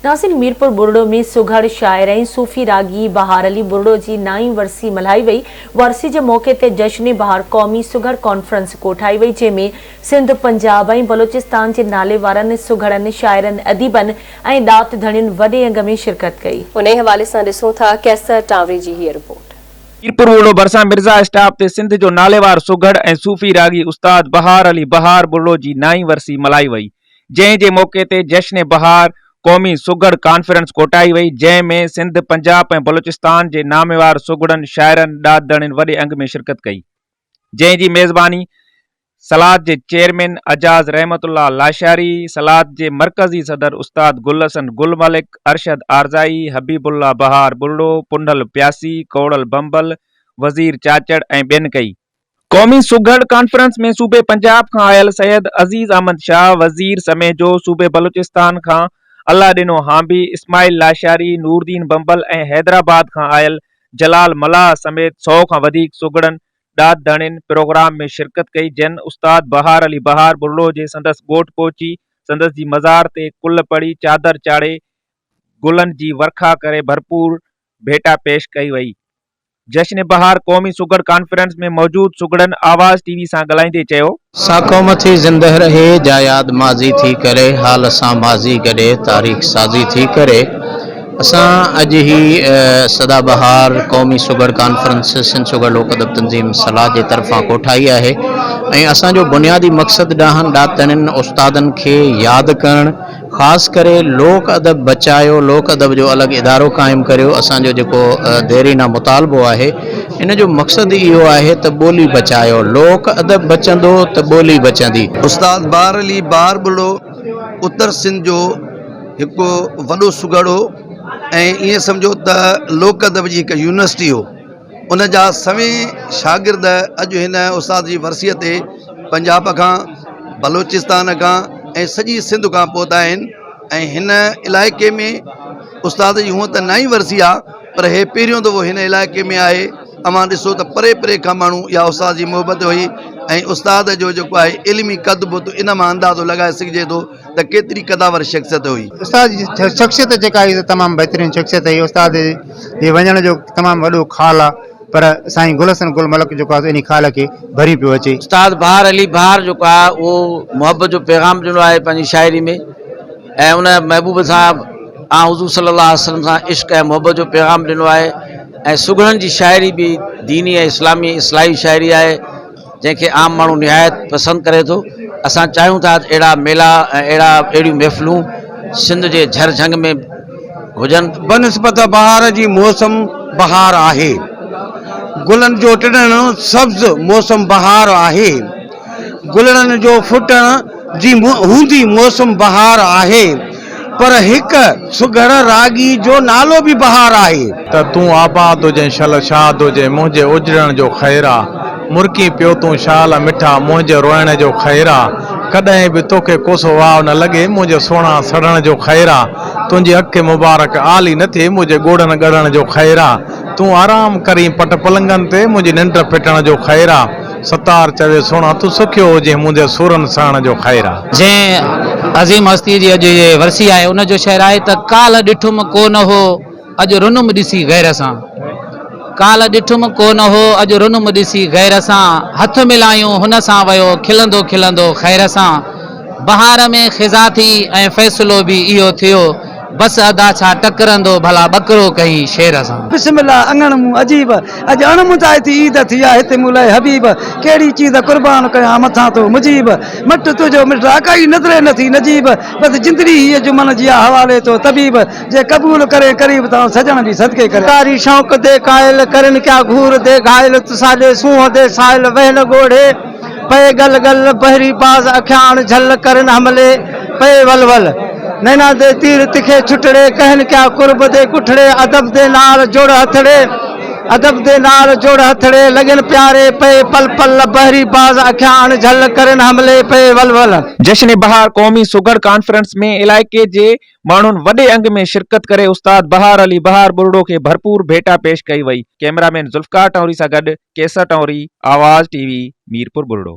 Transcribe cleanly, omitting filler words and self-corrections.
ناظرين ميرپور ٻرڙو ۾ سگهڙ شاعر ۽ صوفي راڳي بهار علي ٻرڙو جي نائين ورسي ملهائي وئي، ورسي جي موقعي تي جشن بهار قومي سگهڙ ڪانفرنس ڪوٺائي وئي جنهن ۾ سنڌ، پنجاب ۽ بلوچستان جي نالي وارن سگهڙن، شاعرن، اديبن ۽ ڏات ڌڻين وڏي انگ ۾ شرڪت ڪئي. انهي حوالي سان ڏسون ٿا قيصر ٽانوري جي هيء رپورٽ. ميرپور ٻرڙو ڀرسان مرزا اسٽاپ تي سنڌ جو ناليوار سگهڙ ۽ صوفي راڳي استاد بهار علي بهار ٻرڙو جي نائين ورسي ملهائي وئي. جنهن جي موقعي تي جشن بهار قومي سگهڙ ڪانفرنس ڪوٺائي وئي، جنهن ۾ سنڌ، پنجاب ۽ بلوچستان جي ناميوار سگهڙن، شاعرن، ڏات ڌڻين وڏي انگ ۾ شرڪت ڪئي، جنهن جي ميزباني سلات جي چيئرمين اعجاز رحمت الله لاشاري، سلات جي مرڪزي صدر استاد گل حسن گل ملڪ، ارشد آرزائي، حبيب الله بهار ٻرڙو، پنهل پياسي، ڪوڙل بنبل، وزير چاچڙ ۽ ٻين ڪئي. قومي سگهڙ ڪانفرنس ۾ صوبي پنجاب کان آيل سيد عزيز احمد شاهه، وزير سميجو، صوبي بلوچستان کان الله ڏنو هانبي، اسماعيل لاشاري، نوردين بنبل ۽ حيدرآباد کان آيل جلال ملاح سميت سئو کان وڌيڪ سگهڙن، ڏات ڌڻين پروگرام ۾ شرڪت ڪئي جن استاد بهار علي بهار ٻرڙو جي سندس ڳوٺ پهچي سندس جي مزار تي قل پڙهي چادر چاڙهي گلن جي ورکا ڪري ڀرپور ڀيٽا پيش ڪئي وئي. جشن بهار قومي سگهڙ ڪانفرنس ۾ موجود سگهڙن آواز ٽي وي سان ڳالهائيندي چيو. سا قوم ٿي زنده رهي، جا ياد ماضي ٿي ڪري، حال سان ماضي گڏي، تاريخ سازي ٿي ڪري. اسان اڄ هي سدا بهار قومي سگهڙ ڪانفرنس سنڌ سگهڙ لوڪ ادب تنظيم سلا جي طرفان ڪوٺائي آهي ۽ اسان جو بنيادي مقصد ڏاهن ڏاتڻين استادن کي ياد ڪرڻ، خاص ڪري لوڪ ادب بچايو، لوڪ ادب جو الڳ ادارو قائم ڪريو، اسان جو جيڪو ديرينا مطالبو آهي ان جو مقصد اهو آهي ته ٻولي بچايو، لوڪ ادب بچندو ته ٻولي بچندي. استاد بهار علي بهار ٻرڙو اتر سنڌ جو هڪ وڏو سگهڙ هو ۽ ائين سمجهو ته لوڪ ادب جي هڪ يونيورسٽي هو. ان جا سوين شاگرد اڄ هن استاد جي ورسيء تي پنجاب کان، بلوچستان کان ۽ سڄي سنڌ کان پهتا آهن ۽ هن علائقي ۾ استاد جي هونء ته نائين ورسي آهي پر هي پهريون دفعو هن علائقي ۾ آهي اوهان ڏسو ته پري پري کان ماڻهو اها استاد جي محبت هئي ۽ استاد جو جيڪو آهي علمي قد بت ان مان اندازو لڳائي سگهجي ٿو ته ڪيتري قداور شخصيت هئي. استاد جي شخصيت جيڪا هئي سا تمام بهترين شخصيت هئي استاد جي وڃڻ جو تمام وڏو خال آ پر سائين گل حسن گل ملڪ جيڪو آ سو انهي خال کي ڀري پيو اچي. استاد بهار علي بهار جيڪو آ اهو محبت جو پيغام ڏنو آهي پنهنجي شاعري ۾ ۽ ان محبوب سان آن حضور صلي الله عليه وسلم سان عشق ۽ محبت جو پيغام ڏنو آهي ۽ سگهڙن جي شاعري به ديني ۽ اسلامي اصلاحي شاعري آهي. جنهن کي عام ماڻهو نهايت پسند ڪري ٿو. اسان چاهيون ٿا ته اهڙا ميلا ۽ اهڙا اهڙيون محفلون سنڌ جي جھر جھنگ ۾ هجن. بنسبت بهار جي موسم بهار آهي. گلن جو ٽڙڻ سبز موسم بهار آهي. گلڙن جو ڦٽڻ جي هوندي موسم بهار آهي. پر هڪ سگهڙ راڳي جو نالو به بهار آهي. ته تون آباد هجين شل شاد هجين منهنجي اجڙڻ جو خير آ مرڪين پيو تون شال مٺا منهنجي روئڻ جو خير آ ڪڏهن به توکي ڪوسو واء نه لڳي منهنجي سهڻا سڙڻ جو خير آ تنهنجي اک مبارڪ آلي نه ٿئي منهنجي ڳوڙهن ڳڙڻ جو خير آ تون آرام ڪرين پٽ پلنگن تي منهنجي ننڊ ڦٽڻ جو خير آ. ستار چوي سهڻا تون سکيو هجين منهنجي سورن سهڻ جو خير آ. جنهن عظيم هستيء جي اڄ هيء ورسي آهي، ان جو شعر آهي ته، ڪالهه ڏٺم ڪو نه هو، اڄ رنم ڏسي غير سان. ڪالهه ڏٺم ڪو نه هو، اڄ رنم ڏسي غير سان. هٿ ملايون هن سان ويو، کلندو کلندو خير سان. بهار ۾ خزان ٿي ۽ فيصلو به اهو ٿيو، بس ادا ڇا ٽڪرندو ڀلا ٻڪرو ڪهين شير سان. بسم الله اڱڻ مون عجيب، اڄ اڻ مندائي ٿي عيد ٿي آ هتي مون لئه حبيب، ڪهڙي چيز قربان ڪيان مٿان تو مجيب، مٽ تنهنجو مٽ آ ڪائي نظري نه ٿي نجيب، بس جندڙي هيء جمن جي آ حوالي تو طبيب، جي قبول ڪرين قريب ته آئون سڄڻ به صدقي ڪريان. تاري شوق the قائل، ڪرين ڪيا گهور the گهائل، تساڏي سونهن the سائل، وهن ڳوڙهي. پئي ڳل ڳل بحري باز اکيان جھل ڪرن حملي پئي ول ول نينا the تير تکي ڇٽڙي ڪهن ڪيا قرب the ڪٺڙي ادب the نال جوڙ هٿڙي ادب the نال جوڙ هٿڙي لڳن پياري پئي پل پل بحري باز اکيان جھل ڪرن حملي پئي ول ول. جشن بهار قومي سگهڙ ڪانفرنس ۾ علائقي جي ماڻهن وڏي انگ ۾ شرڪت ڪري استاد بهار علي بهار ٻرڙو کي ڀرپور ڀيٽا پيش ڪئي وئي، ڪئميرا مين ذوالفقار ٽانوري سان گڏ قيصر ٽانوري، آواز ٽي وي، ميرپور ٻرڙو.